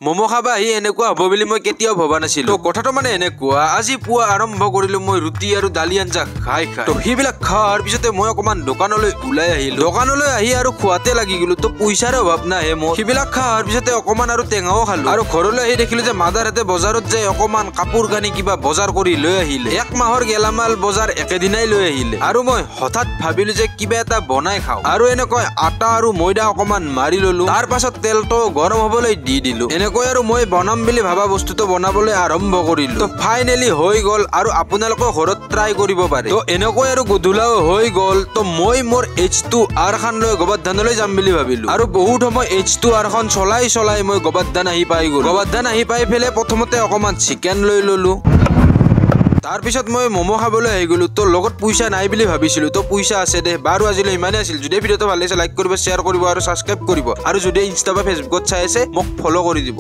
ম'ম' খাবা আহি এনেকুৱা হ'ব বুলি মই কেতিয়াও ভবা নাছিলো। তো কথাটো মানে এনেকুৱা, আজি পুৱা আৰম্ভ কৰিলো মই ৰুটি আৰু দালি আঞ্জা খাই খাই। তো সেইবিলাক খোৱাৰ পিছতে মই অকণমান দোকানলৈ ওলাই আহিলো। দোকানলৈ আহি আৰু খোৱাতে লাগি গলো। তো পইচাৰ অভাৱ নাহে মোৰ। সেইবিলাক খোৱাৰ পিছতে অকণমান আৰু টেঙাও খালো। আৰু ঘৰলৈ আহি দেখিলো যে মাদাৰহঁতে বজাৰত যাই অকণমান কাপোৰ কানি কিবা বজাৰ কৰি লৈ আহিলে। এক মাহৰ গেলামাল বজাৰ একেদিনাই লৈ আহিলে। আৰু মই হঠাৎ ভাবিলো যে কিবা এটা বনাই খাওঁ। আৰু এনেকৈ আটা আৰু ময়দা অকণমান মাৰি ললো। তাৰ পাছত তেলটো গৰম হবলৈ দি দিলো। এনেকৈ আৰু মই বনাম বুলি ভাবা বস্তুটো বনাবলৈ আৰম্ভ কৰিলো। তো ফাইনেলি হৈ গ'ল আৰু আপোনালোকেও ঘৰত ট্ৰাই কৰিব পাৰে। তো এনেকৈ আৰু গধূলাও হৈ গ'ল। তো মই মোৰ H2R খন লৈ গোবৰ্ধনলৈ যাম বুলি ভাবিলো। আৰু বহুত সময় H2R খন চলাই চলাই মই গোবৰ্ধন আহি পাই গ'লো। গোবৰ্ধন আহি পাই পেলাই প্ৰথমতে অকণমান চিকেন লৈ ললো। তাৰপিছত মই ম'ম' খাবলৈ আহি গ'লো। তো লগত পইচা নাই বুলি ভাবিছিলো, তো পইচা আছে দে। বাৰু আজিলৈ ইমানেই আছিল। যদি ভিডিঅ'টো ভাল লাগিছে, লাইক কৰিব, শ্বেয়াৰ কৰিব আৰু ছাবস্ক্ৰাইব কৰিব। আৰু যদি ইনষ্টা বা ফেচবুকত চাই আছে, মোক ফ'ল' কৰি দিব।